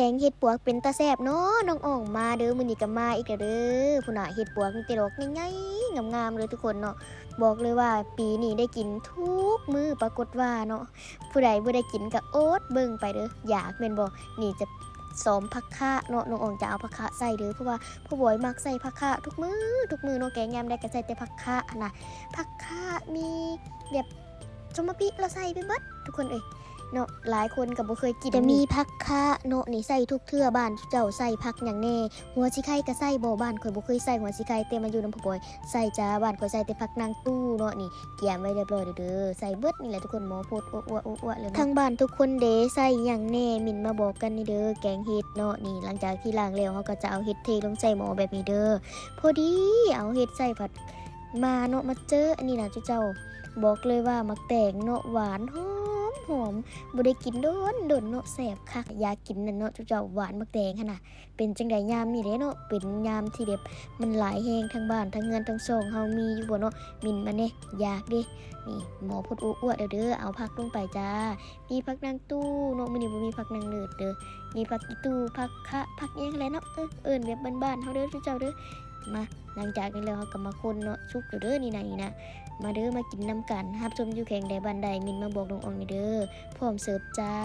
ແກງເຫັດປວກເປັນຕາແຊບເນາະ ນ້ອງອອງ. ມາເດີ ມື້ນີ້ກໍມາອີກແລ້ວເດີ. ພຸ້ນນະ ເຫັດປວກມີແຕ່ດອກໃຫຍ່ໆ ງາມໆ ເລີຍທຸກຄົນເນາະ. ບອກເລີຍວ່າປີນີ້ໄດ້ກິນທຸກມື້ ປາກົດວ່າເນາະ ຜູ້ໃດບໍ່ໄດ້ກິນກໍອົດເບິ່ງໄປເດີ. ຢາກແມ່ນບໍ່? ນີ້ຈະຊອມຜັກຄະເນາະ, ນ້ອງອອງຈະເອົາຜັກຄະໃສ່ເດີ ເພາະວ່າພໍ່ບອຍມັກໃສ່ຜັກຄະທຸກມື້ ທຸກມື້ເນາະ. ແກງຍາມໃດກໍໃສ່ແຕ່ຜັກຄະນະ ຜັກຄະ ມີແບບ ສົມມະປິ ລາວໃສ່ໄປເບິດທຸກຄົນເອີຍເນາະ. ຫຼາຍຄົນກໍບໍ່ເຄີຍກິນ ແຕ່ມີຜັກຄະເນາະ ນີ້ໃສ່ທຸກເທື່ອ. ບ້ານເຈົ້າໃສ່ຜັກຫຍັງແດ່? ຫົວສີໄຄກໍໃສ່ບໍ່? ບ້ານຂ້ອຍບໍ່ເຄີຍໃສ່ຫົວສີໄຄ ແຕ່ມາຢູ່ນຳພໍ່ບອຍໃສ່ຈ້າ. ບ້ານຂ້ອຍໃສ່ແຕ່ຜັກນາງຕູ້ເນາະ. ນີ້ກຽມໄວ້ຮຽບຮ້ອຍເດີ ໃສ່ເບິດນີ້ແຫຼະທຸກຄົນ. ໝໍໂພດອົວໆໆໆ ເລີຍເນາະ. ທາງບ້ານທຸກຄົນເດ ໃສ່ຫຍັງແດ່? ມິ້ນມາບອກກັນແດ່ເດີ. ແກງເຫັດເນາະ ນີ້ ຫຼັງຈາກທີ່ລ້າງແລ້ວ ເຮົາກໍຈະເອົາເຫັດເທລົງໃສ່ໝໍແບບນີ້ເດີ. ພໍດີເອົາເຫັດໃສ່ ພັດມາເນາະ ມາເຈີອັນນີ້ນະຈຸເຈົ້າ. ບອກເລີຍວ່າໝາກແຕງເນາະ ຫວານຫອມໆ ບໍ່ໄດ້ກິນດົນໆເນາະ ແຊບຄັກ. ຢາກກິນນັ້ນເນາະຈຸເຈົ້າ ຫວານໝາກແຕງຫັ້ນນະ. ເປັນຈັ່ງໃດຍາມນີ້ເດ້ເນາະ ເປັນຍາມທີ່ແບບມັນຫຼາຍແຮງ ທາງບ້ານທາງເຮືອນທາງຊ່ອງເຮົາມີຢູ່ບໍ່ເນາະ? ມິ້ນມາແດ່ ຢາກເດ້. ນີ້ໝໍໂພດອົວໆແລ້ວເດີ ເອົາຜັກລົງໄປຈ້າ. ມີຜັກນາງຕູ້ເນາະ ມື້ນີ້ບໍ່ມີຜັກນາງເລີດເດີ. ມີຜັກອີ່ຕູ້ ຜັກຄະ ຜັກຫຍັງແຫຼະເນາະ ເອີ້ນແບບບ້ານໆເຮົາເດີເຈົ້າເດີ. ມາ ຫຼັງຈາກນີ້ແລ້ວເຮົາກໍມາຄົນເນາະ ສຸກແລ້ວເດີນີ້ນະ ນີ້ນະ. ມາເດີ ມາກິນນຳກັນ. ຮັບຊົມຢູ່ແຂວງໃດບ້ານໃດ ມິ້ນມາບອກນ້ອງອອງແດ່ເດີ. ພ້ອມເສີບຈ້າ.